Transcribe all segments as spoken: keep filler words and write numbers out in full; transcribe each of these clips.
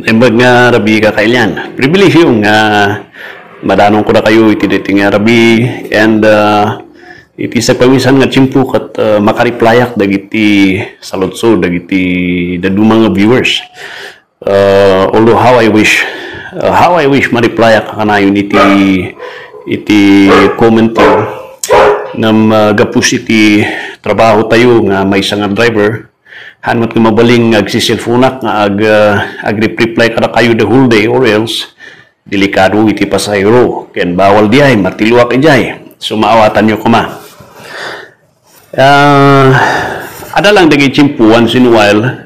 Naimbag nga rabii, Kaka Elian. Pribilehiyo nga madanonko dakayo iti daytoy nga rabii, and, ah, iti sagpamisan nga tiempo ket, ah, makareplyak dagiti saludsod dagiti dadduma nga viewers. Uh, although how I wish, uh, how I wish ma-replyak kanayon iti, iti comment tayo. Ngem, uh, gapus iti trabaho tayo nga maysa nga driver, haan met nga mabalin nga agsiselfonak nga ag-, uh, agrep-reply kadakayo the whole day, or else delikado iti pasahero. Ken bawal diay, martiluak idiay. So, maawatanyo koma. Ah, ada lang dagiti tiempo, once in a while,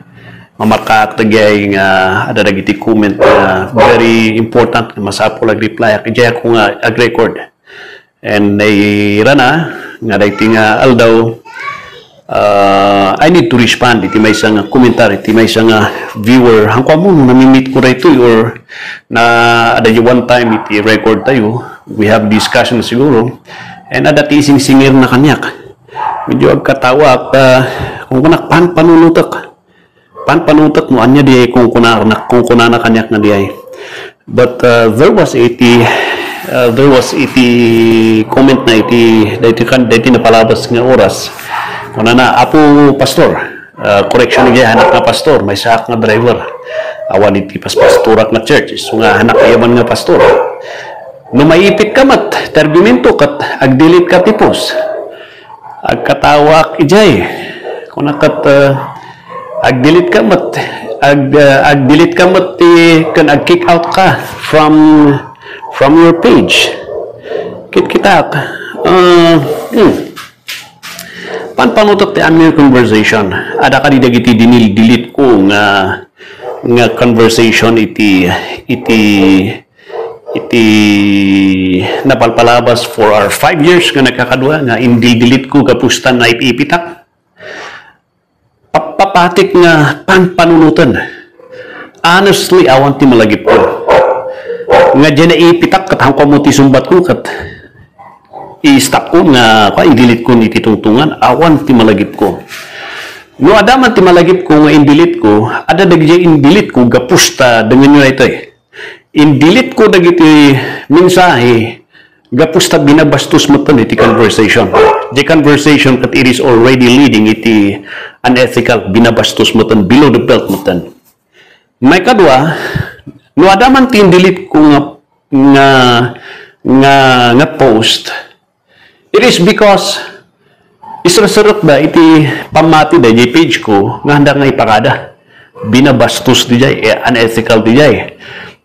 mamarkaak dagiti nga ada dagiti comment nga very important nga masapul ag-replyak. Idiay ako nga ag-record. And nairana nga daytoy nga aldaw, ah, I need to respond iti maysa nga komentar, iti maysa nga viewer. Haanko ammo no nami-meet ko daytoy or na ada di one time iti record tayo, we have discussion siguro. And ada ti isingsingirna kaniak. Medyo agkatawaak, ah, kunkunak, panpanunotek. Panpanunotek no ania diay kunkunana, kunkunana kaniak nga diay. But, uh, there was iti, uh, there was iti comment na iti, daytoy kan, daytoy napalabas nga oras. Kunana, "Apo Pastor, uh, correction idiay, haanak nga pastor, maysaak nga driver. Awan iti paspastorak nga church, isu nga haanak yaman nga pastor." No maipitka met ti argumento ket ag-delete ka ti post. Agkatawaak idiay. Kuna ket, uh, ag-delete ka met, ag-, uh, ag-delete ka met ti ken ag-kick out ka from, from your page. Kitkitaak. Uh, hmm. Panpanunotek ti unread conversation. Ada kadi dagiti dinil-delete ko nga, nga conversation iti, iti iti napalpalabas for our five years nga nagkakadua nga indil-delete ko gapus ta naipipitak. Papapatik nga panpanunoten. Honestly, awan ti malagipko. Nga diay naipitak ket haanko ammo ti sumbatko ket i-stop ko nga, kua, i-delete ko iti tungtungan. Awan ti malagipko. No ada man ti malagipko nga in-delete ko, ada dagiti in-delete ko gapus ta, dengenyo daytoy. In-delete ko dagiti mensahe gapus ta binabastos metten iti conversation. The conversation ket it is already leading iti unethical, binabastos metten, below the belt metten. Maikadua, no ada man ti in-delete ko nga, nga, nga, nga post, it is because iserserrekda iti pammatida idiay page ko nga haanda nga ipakada. Binabastos diay, eh, unethical diay.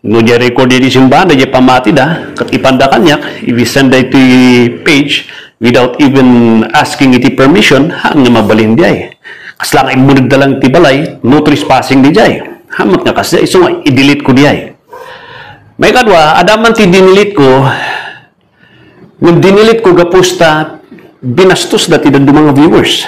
No diay record iti simbaan, diay pammatida, ket ipanda kaniak, i-send da iti page without even asking iti permission, haan nga mabalin diay. Kasla nga immunegda lang iti balay, no trespassing diay. Haan met nga kasla, isu nga i-delete ko diay. Maikadua, ada man ti dinelete ko, ngem dinelete ko gapus ta binastosda ti dadduma nga viewers.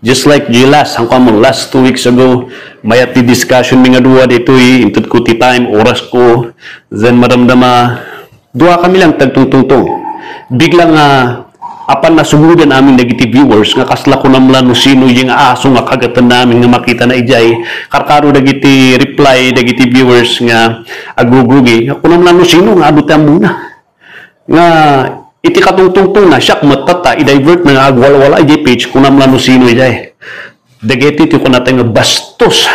Just like the last, haanko ammo, last two weeks ago, mayat ti discussion mi nga dua ditoy, inted ko ti time, oras ko, then madamdama, dua kami lang tagtungtungtong. Bigla nga, apan nasugodan amin dagiti viewers nga kasla kunam la no sino idiay nga aso nga kagatenna amin nga makitana idiay. Karkaro dagiti reply dagiti viewers nga agrugi-rugi. Kunam la no sino nga adu ti ammona. Nga iti katungtungtongna, siak met tatta, i-divert na nga agwalwala idiay page, kunam la no sino idiay. Dagiti ti kunata nga bastos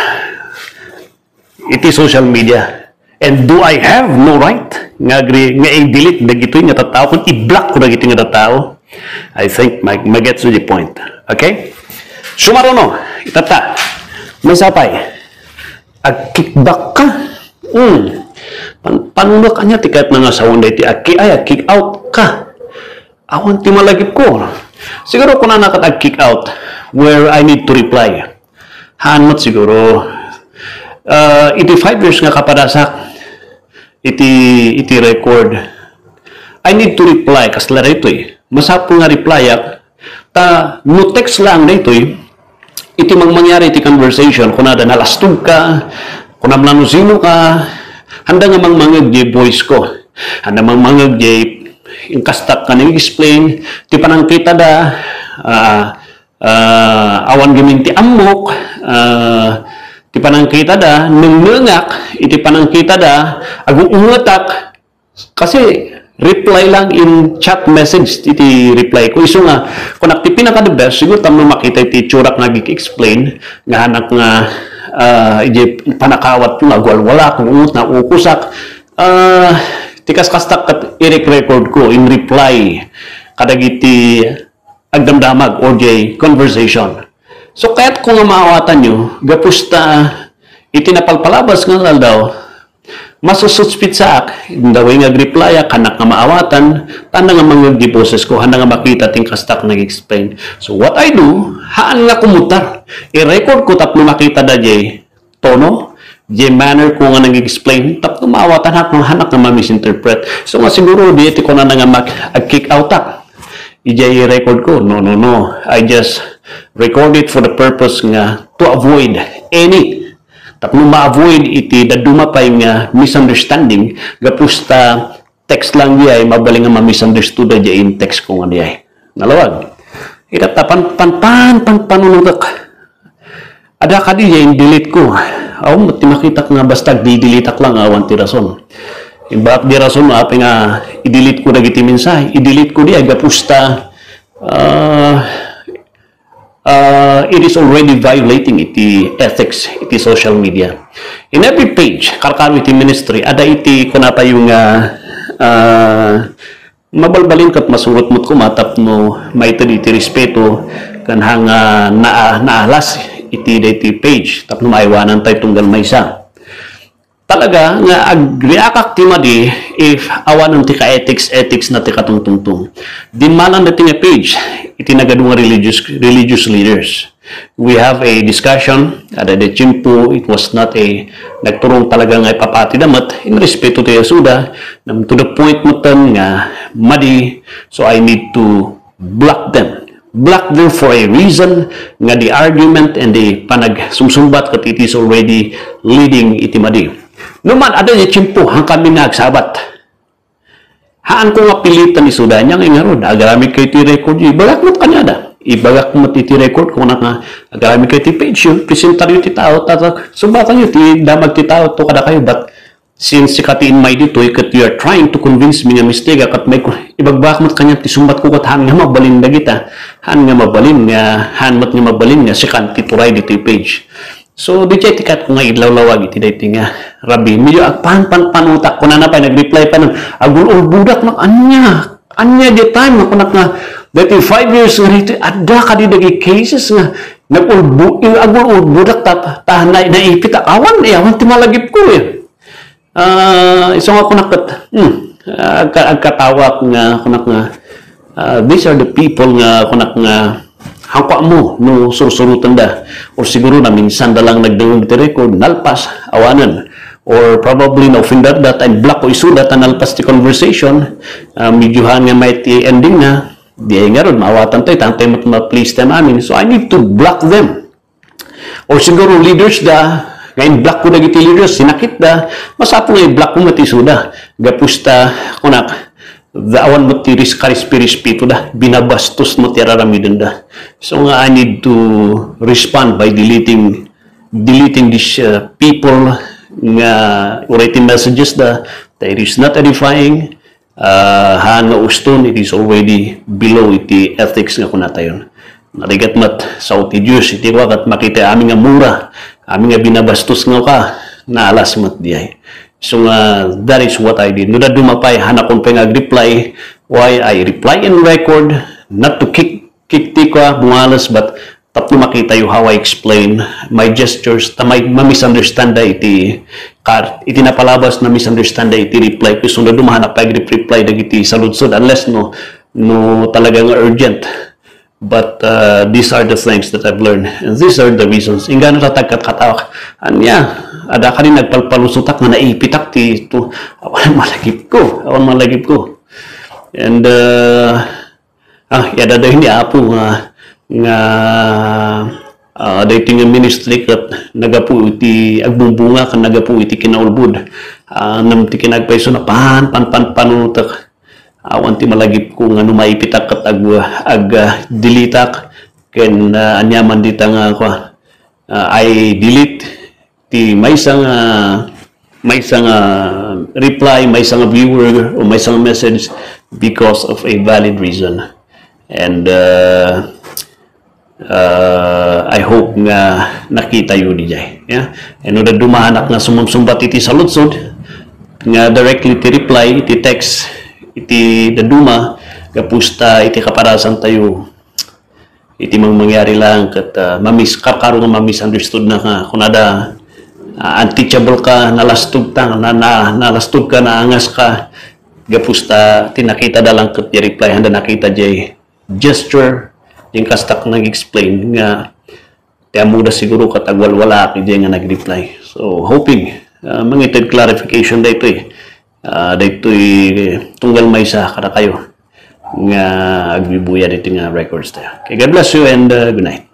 iti social media. And do I have no right nga agri-, nga i-delete dagitoy nga tattao, kun i-block ko dagitoy nga tattao? I think ma-, magets the point. Okay? Sumaruno, itatta. Maysa pay, ag-kickback ka. Hmm. Pan-, panuno kaniak ti kayat nga sawen daytoy ag-ki-, ay, ag-kick out ka. Awan ti malagipko. Siguro kunana ket ag-kick out where I need to reply. Haan met siguro. Ah, iti five years nga kapadasak iti, iti record, I need to reply, kasla daytoy. Masapul nga replyak, ta no text lang daytoy, iti mangmangyari iti conversation, kunada nalastog ka, kunam la no sino ka, haanda nga mangmangeg diay voice ko. Haanda mangmangeg diay inkastak nga nang-explain, ti panangkitada, ah, ah, awan gamin ti ammok, ah, Iti panangkitada, nengnengak, iti panangkitada, agungetak, kasi reply lang in chat message iti reply ko. Isu nga, kunak ti pinaka-the best, siguro tapno makita iti itsurak nga ag-explain, nga anak nga, ah, iti panakawat ko nga agwalwalak, ungot, naukosak. Ah, ti kaskastak ket i-record ko in reply kadagiti agdamdamag or jay conversation. So, kayat ko nga maawatanyo, gapus ta iti napalpalabas nga aldaw, masususpitsaak, daway nga agreplyaak, hanak nga maawatan, tanda nga mangngeg ti boses ko, handa nga makita ti kastak nag-explain. So, what I do, haan nga kumutar. I-record ko tapno makita da jay tono, jay manner ko nga nag-explain, tapno maawatannak nga hanak nga ma-misinterpret. So nga siguro, di ti kunana nga mag-, ag-kick outak. Ijay record ko, no, no, no. I just record it for the purpose nga to avoid any, tapno ma-avoid iti dadduma pay nga misunderstanding, gapus ta text lang diay, mabalin nga ma-misunderstood diay in text ko nga diay. Nalawag. Ita ta pan, pan, pan, pan, panunutek. Ada kadi diay in-delete ko. Awan met ti makitak nga basta agdidilitak lang awan ti rason. Imbagak di rason apay nga i-delete ko dagiti mensahe. I-delete ko diay gapus ta, ah, ah, it is already violating iti ethics iti social media. In every page, karkaro iti ministry, ada iti kunatayo nga, ah, mabalbalin ket masurot met koma tapno maited iti respeto ken hanga naa-, naalas iti daytoy page tapno maiwanantay tunggal maysa. Talaga nga agreactak ti madi if awanen ti ka-ethics-ethics na ti katungtungtong. Dimmalan daytoy nga page iti nagadu nga religious, religious leaders. We have a discussion, ada di tiempo, it was not a, nagturong talaga nga ipapati da met, in respeto ti isuda, nam to the point metten nga madi, so I need to block them. Block them for a reason nga the argument and the panagsumsumbat ket it is already leading iti madi. No man, ada di tiempo, hangkami nga agsabat. Haan ko nga piliten isuda, ania nga ngarud, agaramid kayo ti record yo. Ibagak met kaniada. Ibagak met iti record ko nga, agaramid kayo ti page yo, presentaryo ti tao, tata, sumbatan yo ti damag ti tao to kada kayo, but since sika ti immay ditoy, ket you are trying to convince me nga mistake, ket may ku-, ibagbagak met kanian ti sumbat ko, ket haan nga mabalin dagita, haan nga mabalin nga, haan met nga mabalin nga sikan ti turay ditoy page. So, di jay ti kat ko nga idlawlawag iti daytoy nga rabii. Medyo agpanpanpanutak, kunana pay, nag-reply pay, agul-ulbodak, nak, ania? Ania di time nga kunak nga, daytoy five years nga daytoy, adda kadi dagiti cases nga nag-ulbo-, agul-ulbodak ta, ta na-, naipitak. Awan, eh, awan ti malagip ko, eh. Ah, isu nga kunak ket, hmm, agka-, agkatawak nga kunak nga, ah, these are the people nga kunak nga hangko ammo no sursurotenda. Or siguro naminsanda lang nagdengngeg ti record, nalpas, awanen. Or probably na-offender da ta in-block ko isuda ta nalpas ti conversation, ah, medyo haan nga may ti ending na, diay ngarud, maawatantayo, tantay met ma-please tayo amin. So I need to block them. Or siguro leaders da, nga in-block ko dagiti leaders, sinakit da, masapul nga i-block ko met isuda. Gapus ta, kunak, awan met ti ris-, karispi-rispito da, binabastos met ti araramiden da. So nga, I need to respond by deleting, deleting these, uh, people nga uray ti messages da, that is not edifying, ah, haan nga uston, it is already below iti ethics nga kunatayon. Narigat met, sao ti Dios, iti kua, ket makita amin nga mura, amin nga binabastos nga ka, naalas met diay. So nga, that is what I did. No dadduma pay, hanakon pay nga ag-reply, why I reply in record, not to kick, kick ti kua, bungales, but tapno makitayo how I explain my gestures, ta may ma-misunderstand da iti kar-, iti napalabas, na-misunderstand da iti reply ko. So, no dadduma, hanak pay ag-reply dagiti saludsod, unless no, no talaga nga urgent. But, uh, these are the things that I've learned. And these are the reasons. Inggana ta agkatkatawak. Ania, adda kadi nagpalpalusotak nga naipitak ti to. Awan malagip ko. Awan malagip ko. And, uh, Ah, adda daytoy ni Apo nga, nga, ah, daytoy nga ministry ket naggapu iti agbumbunga ken naggapu iti kinaulbod. Ah, ngem ti kinaagpayso, napan-, pan-, panunotek. Awan ti malagip ko nga no maipitak ket ag-, ag-, ah, deleteak ken, ah, aniaman dita nga, kua, ah, I delete ti maysa nga, maysa nga reply, maysa nga viewer, o maysa nga message because of a valid reason. And uh, uh, I hope nga nakita yu diay. Yeah? And no dadduma nga sumsumbat iti saludsod, nga directly ti reply, iti text, iti dadduma, gapu ta iti kaparasan tayo, iti mang mangyari lang ket uh, mamis karkaro nga ma-misunderstood na nga kunada, uh, unteachable ka, nalastog ta, na, na, nalastog ka, naangas ka, gapu ta ti nakita da lang ket reply, handa nakita jay gesture, yung kastak nag-explain nga ti ammoda siguro ket agwalwalaak idiay nga nag-reply. So, hoping, uh, mangited clarification daytoy. Uh, daytoy tunggal maysa kadakayo nga agbibuyat iti nga records tayo. Okay, God bless you and uh, good night.